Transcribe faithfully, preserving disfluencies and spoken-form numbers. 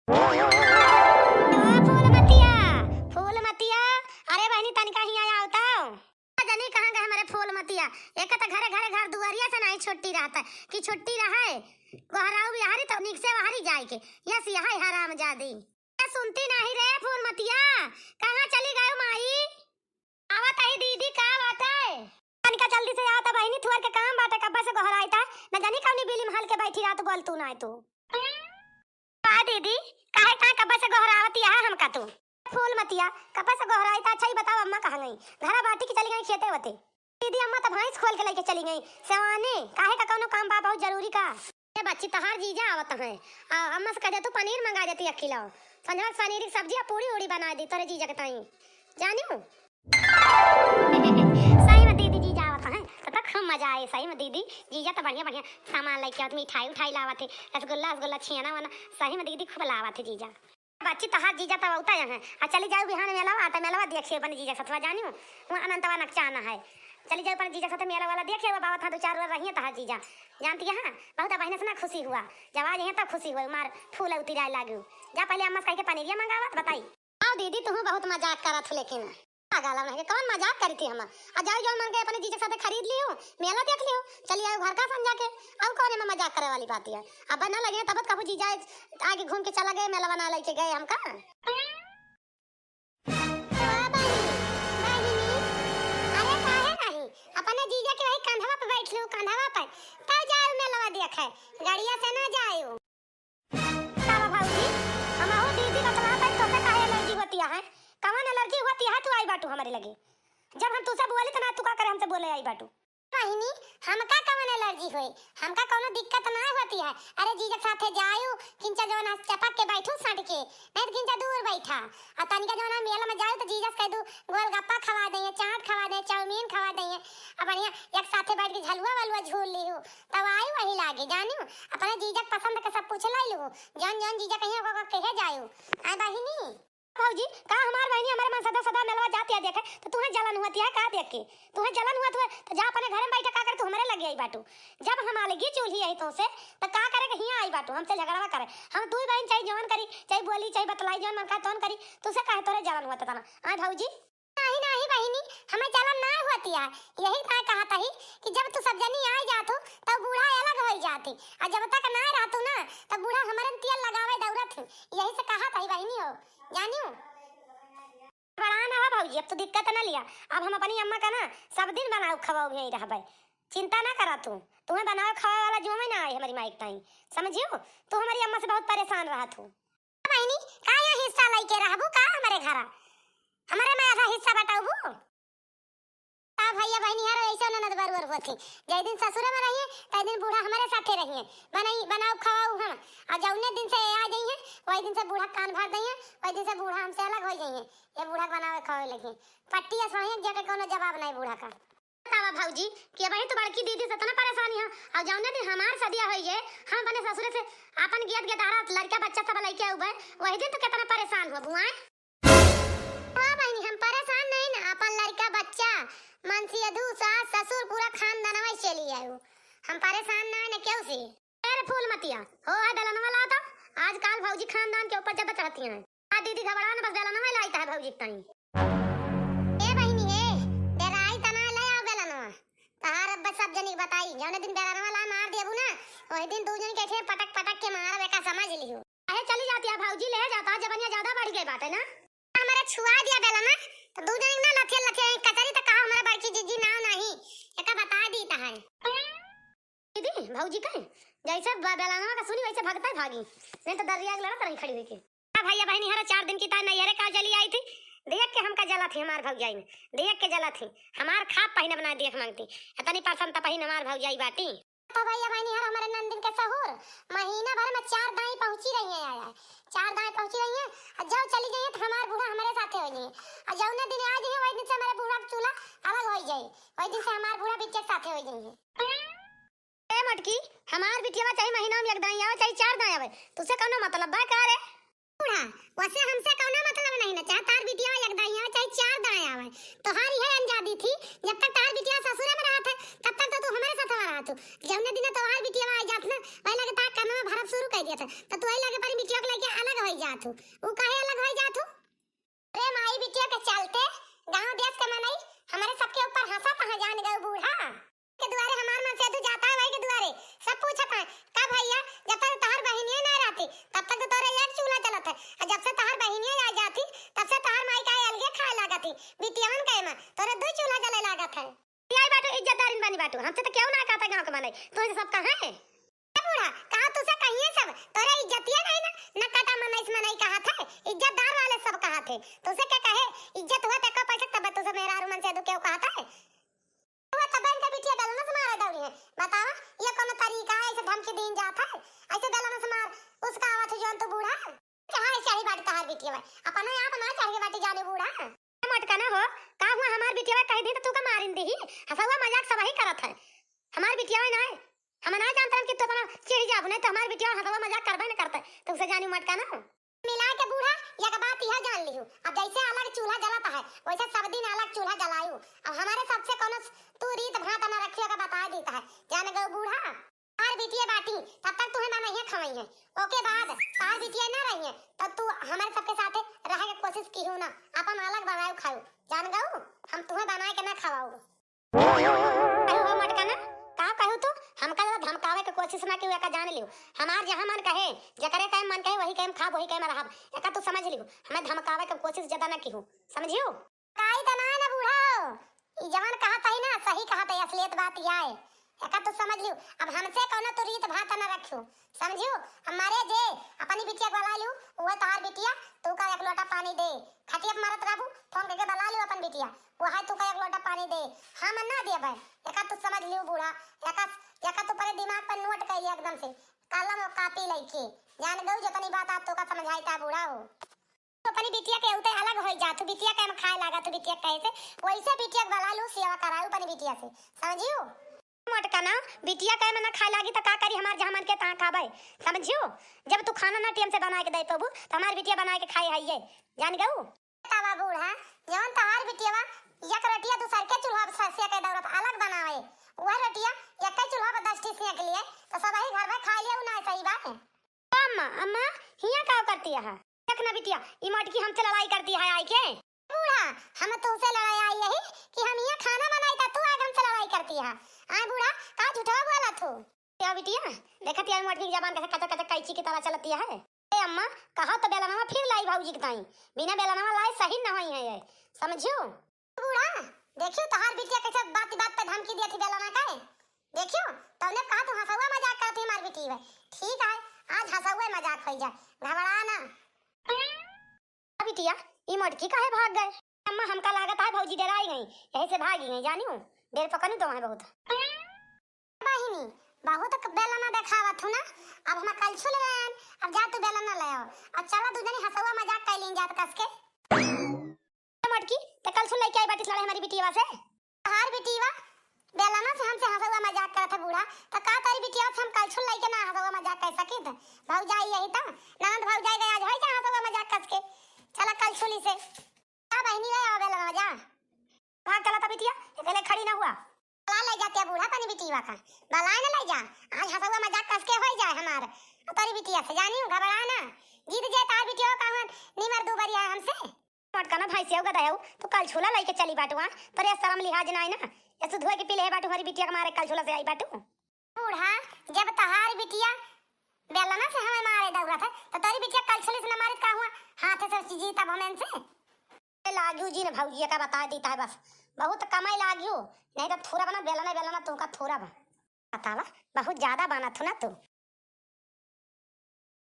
ओ फूलमतिया, फूलमतिया, अरे बहिनी, तनिका हियाँ आवताओ। जनी कहाँ गए हमरे फूलमतिया? एक त घरे घरे घर दुआरिया से नाहीं छुट्टी रहत है कि छुट्टी रहे, गोहराऊ बिहारी तो निक से बहरी जाए के, यस यहै हरामजादी। ए, सुनती नाहीं रे फूलमतिया, कहाँ चली गयो माई? आवत ही दीदी, का बात है? तनिका जल्दी से आवत बहिनी, थुअर के काम बाटे, कब्बे से गोहराइत है, न जानी कौनी बिली महल के बैठी रहत, बोल तू ना तू। का दीदी, काहे का कब्बे से गोहरावत है हमका तू? फूलमतिया, कब्बे से गोहराइत है, अच्छा ही बताओ अम्मा कहाँ गई? घरा बाटी की चली गई खेते वते। दीदी अम्मा तो भैंस खोल के लेके चली गई। सेवाने, काहे का कौनो काम बा बहुत जरूरी का? ए बच्ची, तोहार जीजा आवत हैं। आ, अम्मा से कह दे तू पनीर मंगा देती एक किलो। संझवा के पनीर की सब्जी आ पूड़ी उड़ी बना दी तोरे जीजा के ताई। जानियो? सही में दीदी जीजा आवत हैं। तो, तो खूब मजा आए सही में दीदी। जीजा तो बढ़िया बढ़िया सामान लेके आवत, मिठाई उठाई लावत है, रसगुल्ला, रसगुल्ला, छियाना वाना। सही में दीदी खूब लावत है जीजा। बच्ची, तहार जीजा तब औता यहाँ। आ चली जाऊ बिहान मेलवा, त मेलवा देखियो अपने जीजा सथवा जानियो। वहाँ अनंतवा नकचाना है। चली जाऊ अपने जीजा साथे मेला वाला देखियो, बाबा था दो चार बार रहिए तहार जीजा। जानती है, बहुत बहिन से ना खुशी हुआ। जब आज यहाँ तब खुशी हुआ, मार फूल उतिराए लागू। जा पहले अम्मा से कह के पनीरिया मंगावा, त बताई। आओ दीदी, तू बहुत मजाक करत हो लेकिन। पागल है, कौन मजाक करी थी हम? आ जाओ, जो मन के अपने जीजा के साथे खरीद लियो, मेला देख लियो, चली आओ घर का संझा के। अब कौन एमा मजाक करे वाली बात है? अब ना लगे तब कबू जीजा आगे घूम के चला गए, मेला बना लेके गए हमका। ओ बहिनी, बहिनी, अरे काहे नहीं? अपने जीजा के वही कंधवा पे बैठ लो, कंधवा पे, तब जाओ मेलवा देखे, गड़िया से ना जाओ। का बा भौजी, हमहू दीदी बतलात है, तोसे काहे एलर्जी होती है? कवन एलर्जी होती है तू आई बाटू हमरे लगे? जब हम तुसे बोली त ना तू का करे हमसे बोले आई बाटू? बहिनी, हमका कवन एलर्जी होई? हमका कौनो दिक्कत ना होती है। अरे जीजा के साथे जायू, किंचा जवन आज चपक के बैठू सट के, नहीं तो किंचा दूर बैठा। और तनिका जवन हम मेला में जायू तो जीजा से कह दू, गोलगप्पा खवा देंगे, चाट खवा देंगे, चाउमीन खवा देंगे। अब बढ़िया एक साथे बैठ के झलुआ वलुआ झूल ली हूँ, तब आई वही लागे जानियो। अपने जीजा के पसंद के सब पूछ लाई लू, जौन जौन जीजा कहिए ओका कहे जायू। आय बहिनी। भौजी, का हमार बहिनी हमारे मन सदा सदा मेलवा जाती है देखे, तो तुम्हें जलन हुआ है का देख के? तुम्हें जलन हुआ तो जा अपने घर में बैठा, का करे तू हमारे लगे आई बाटू? जब हम अलगी चूल्ही आई तो से, तो का करे के हियाँ आई बाटू हमसे झगड़वा करे? हम दुई बहिन चाहे जवन करी, चाहे बोली, चाहे बतलाई, जवन मन का तवन करी, तुसे काहे तोरे जलन हुआ तना? आय भौजी। नहीं, नहीं बहिनी, हमें जलन ना होती है। यही तो कहत ही कि जब तू सब जनी आ जात हो, तब बूढ़ा अलग हो जाती, और जब तक ना रहतू ना, तब बूढ़ा हमारे में तेल लगावे दौड़त ही। यही से कहत ही बहिनी हो, जानियो। बड़ा ना हो भौजी, अब तो दिक्कत ना लिया, अब हम अपनी अम्मा का ना सब दिन बनाओ खवाओ यहीं रहबे, चिंता ना करा तू। तुम्हें बनाओ खवाए वाला जुआ में ना आए हमारी माई के ताई, समझियो? तू हमारी अम्मा से बहुत परेशान रहत हो। बहिनी, का ये हिस्सा लइके रहबू का हमरे घरा? हमरे में आधा हिस्सा बटाउबू? का भैया बहिनी हर ऐसे ननद बरुअर होत ही। जय दिन ससुरे में रहिए, तय दिन बूढ़ा हमरे साथे रहिए। बनाई, बनाऊ, खवाऊ हम। और जौने दिन से आ जाइए, वही दिन से बूढ़ा कान भर दइए, वही दिन से बूढ़ा हमसे अलग हो जाइए। ये बूढ़ा बनावे खावे लगी। पट्टी अस वहीं जेके कोनो जवाब नहीं बूढ़ा का। बतावा भौजी कि अबहीं तो बड़की दीदी से इतना परेशानी है, और जौने दिन हमार सदिया होई है, हम अपने ससुरे से अपन गेद गेदारा लड़का बच्चा सब लइके आउबे, वही दिन तो कितना परेशान हो बुआए। हाँ बहिनी, हम परेशान नहीं ना, अपन लड़का बच्चा, मनसियधू, सास, ससुर, पूरा खानदानवा ही चली आयु। हम परेशान ना है ना केहू से। अरे फूलमतिया, हो है बेलनवा ला तो, आजकल भौजी खानदान के ऊपर ज्यादा चढ़ती हैं। आ दीदी घबरा ना, बस बेलनवा लाई तो है भौजी ताई। ए बहिनी ए, डेराई तना ले आओ बेलनवा। तहार अब सब जनी के बताई, जौने दिन बेलनवा ला मार देबू ना, वही दिन दू जन के ठे पटक पटक के मारब, एका समझ लिहू। काहे चली जाती है भौजी, ले जाता, जबनिया ज्यादा बढ़ गई बाटे ना। हमारे छुआ दिया बेलना, तो दू जन ना लथिया लथिया कचरी तो कहा हमारा बड़की जीजी नाव नहीं, एका बता दी तहार। दीदी, भौजी कहे, जैसे ब-, बेलनवा का सुनी वैसे भगता ही भागी, नहीं तो दर्रिया के लड़त रही खड़ी हुई के। हाँ भैया बहनी, हर चार दिन की तार नैहरे का जली आई थी, देख के हमका जला थी हमार भौजाई में, देख के जला थी, हमार खाप पहिने बना देख मांगती, इतनी पसंद त पहिन हमार भौजाई बाटी। तो भैया बहनी हर हमारे नंदिन के सहूर महीना भर में चार दाई पहुंची रही है आया है। चार दाई पहुंची रही है, और जब चली जाइए तो हमार बूढ़ा हमारे साथे हो जाइए, और जौने दिन आ जाइए वही दिन से हमारे बूढ़ा के चूल्हा अलग हो जाए, वही दिन से हमार बूढ़ा बिटिया के साथे हो जाइए। ए मटकी, हमार बिटिया चाहे महीना में एक दाई आवे चाहे चार दाई आवे, तुसे कौनो मतलब बा का रे? बूढ़ा, वैसे हमसे कौनो मतलब नहीं ना, चाहे तार बिटिया एक दाई आवे चाहे चार दाई आवे, तोहार यह अंजादी थी, जब तक तार बिटिया ससुरे में रहत है तब तक तो तू हमारे साथ रहा तू। जौने दिन तोहार बिटिया आ जात ना, वही लगे तार कमवा भरब शुरू कर दिया था, तो तू वही लगे पर बिटिया के लेके अलग हो जा। जात हूँ, ऊ काहे अलग होइ जात हूँ? अरे माई बिटिया के चलते गाँव देश के मनई हमरे सबके ऊपर हँसत हैं, जान गउ बूढ़ा। के दुआरे हमार मनसेधू जात है, वही के दुआरे सब पूछत हैं, "का भइया, जब तक तोहार बहिनिया ना रहती, तब तक तो तोरे एक चूल्हा जलत है, और जब से तोहार बहिनिया आ जाती, तब से तोहार माई का अलगे खाए लागत ही, बिटियवन के में तोरे दुइ चूल्हा जले लागत है।" आई बाटू, इज्जतदारिन बनी बाटू, हमसे तो केहू ना कहत है गाँव के मनई, तोहसे सब कहे हैं। ए बूढ़ा, कहा तुसे कहिए सब, तोरे इज्जतिये नहीं ना, न कटा मनई से मनई कहत है, इज्जतदार वाले सब कहत है। तुसे के कहे, इज्जत हुआ ते का पैसा तब तुसे मेहरारू मनसेधू केहू कहत है? हुआ तब इनका बिटिया बेलना से मारे दौड़ी है। बतावा, ये कौनो तरीका है, ऐसे धमकी दीन जात है? ऐसे बेलना से मार, उसका आवत है जौन तू बूढ़ा। कहाँ है चढ़ी बाटी तहार बिटिया भाई? अपना आप ना चढ़ के बाटी जाने बूढ़ा। ए मोटका ना हो, का हुआ हमार बिटिया कह दी तो तू का मारिन दी? हँसौआ मजाक सब ही करत है। हमार बिटिया ना है, हम ना जानत रहन कि तू अपना चिढ़ जाबू, नहीं तो हमार बिटिया हँसौआ मजाक करबे न करते। तुमसे जानी मोटका ना। मिला के बूढ़ा, एक बात यह जान लिहू, अब जैसे अलग चूल्हा जलत है, वैसे सब दिन अलग चूल्हा जलायू। अब हमारे सबसे कौनो तू रीत भात ना रखियो का बता देता है, जान गउ बूढ़ा। तार बिटिया बाटी, तब तक तुम्हें मनइया खवइया। ओके बाद तार बिटिया ना रहिए, तब तू हमारे सबके साथे रहे के कोशिश किहू ना, अपन अलग बनायू खायू, जान गउ, हम तुम्हें बनाए के ना खवाऊ। कहू हो मोटका ना, का कहू तू? हमका ज्यादा धमकावे के कोशिश ना किहू, एका जान लिहू। हमार जहाँ मन कहे, जकरे कहे मन कहे, वही कहे हम खाब, वही कहे हम रहब। एका तू समझ लिहू, हमें धमकावे के कोशिश ज्यादा ना किहू, समझियो? काई त ना ना बूढ़ा हो, ई जवन कहत है ना, सही कहत है, असलियत बात यह है। एका तू समझ लिहू, अब हमसे कौनो तू रीत भात ना रखियो, समझियो? हमारे जे अपनी बिटिया के बला लिहू, वो तोहार बिटिया, तू का एक लोटा पानी दे। खटिया पे मरत रहबू, फोन करके बला लिहू अपन बिटिया, वो है तू का एक लोटा पानी दे, हम ना देबे। एका तू समझ लिहू बूढ़ा, एका, एका तू परे दिमाग पर नोट कर लिया एकदम से, कलम और कापी लेके, जान गऊ जतनी बात आप तो का समझाई था बूढ़ा हो। तो अपनी बिटिया के उते अलग होई जा, तू बिटिया के हम खाए लागा, तू बिटिया कहे से, वैसे बिटिया के बला लू, सेवा कराऊ अपनी बिटिया से, समझियो? मोटका ना, बिटिया के में ना खाए लागी त का करी, हमार जहाँ मन के तहाँ खाबे, समझियो? जब तू खाना ना टेम से बनाए के दे पबू, तो हमार बिटिया बनाए के खाए है ये, जान गऊ? तवा बूढ़ा, जवन तहार बिटिया बा, एक रोटिया दूसर के चूल्हा पर सेके दौरत अलग बनावे, वह रोटिया एक चूल्हा पर दस ठी सेक लिए, तो सब ही घर में खा लिए, उ ना सही बा। अम्मा, अम्मा, हियाँ का करती है? देख ना बिटिया, ई मोटकी हमसे लड़ाई करती है आई के। बूढ़ा, हम तुमसे लड़ाई आई यही कि हम यहाँ खाना बनाई था, तू आग हमसे लड़ाई करती है। आए बूढ़ा, का झूठवा बोला तू? क्या बिटिया, देखत है मोटकी की जबान कैसे कचक कचक कैंची की तरह चलती है। ए अम्मा, कहा तो बेलनवा फिर लाई भौजी के ताई, बिना बेलनवा लाए सही न होई है ये, समझियो? बूढ़ा, देखियो तोहार बिटिया कैसे बात बात पे धमकी दिया थी बेलना का। देखियो, तौने कहा तू हंसौआ मजाक करत ही हमार बिटी है। ठीक है, आज हंसौआ मजाक होई जाए, घबरा ना। आ बिटिया, ई मोटकी काहे भाग गए? अम्मा, हमका लागत है भौजी डेराई गई, यही से भागी गई, जानियो, डेर पकनी तो है बहुत। बहिनी, बहुत क-, बेलना देखावत हूँ ना, अब हम कलछुल ले आएन, अब जा तू बेलना ले आओ, अब चला दू जनी हंसौआ मजाक कैलिन जात कस के। ए मोटकी, ते कलछुल लेके आई बाटिस लड़े हमारी बिटिया से। तहार बिटिया बेलना से हमसे हंसौआ मजाक करत है बूढ़ा, तो का तारी बिटिया से हम कलछुल लेके ना हंसौआ मजाक कर सकित? भौजाई यही तो, ननद भौजाई गया आज होई जा हंसौआ मजाक कस के। चला कलछुली से। जा बहिनी, ले आओ बेलना, जा। भाग चला था बिटिया, ये पहले खड़ी ना हुआ। बला ले जाते बूढ़ा अपनी बिटिया का, बलाए ना ले जा। आज हंसौआ मजाक कस के होई जाए हमार। और तारी बिटिया से जानी हूँ, घबरा ना। जीत जाए तार बिटिया का हुआ, निमर दू बरिया हमसे। मोटका ना भैंसिया गधा है, तू कलछुला लेके चली बाटू, हाँ? तोरे शर्म लिहाज ना आई ना? ये तू धोए के पी ले बाटू, हमारी बिटिया के मारे कलछुला से आई बाटू। बूढ़ा, जब तहार बिटिया बेलना से हमें मारे दौड़त है, तो तोरी बिटिया कलछुली से न मारित का हुआ, हाथे से जीतब हम इनसे। ए, लागियो जी ने भौजिया का बता देता है बस, बहुत कमाई लागियो, नहीं तो थूरा बना बेलना, बेलना तुमका थूरा बा। बतावा, बहुत ज्यादा बनत हो ना तू।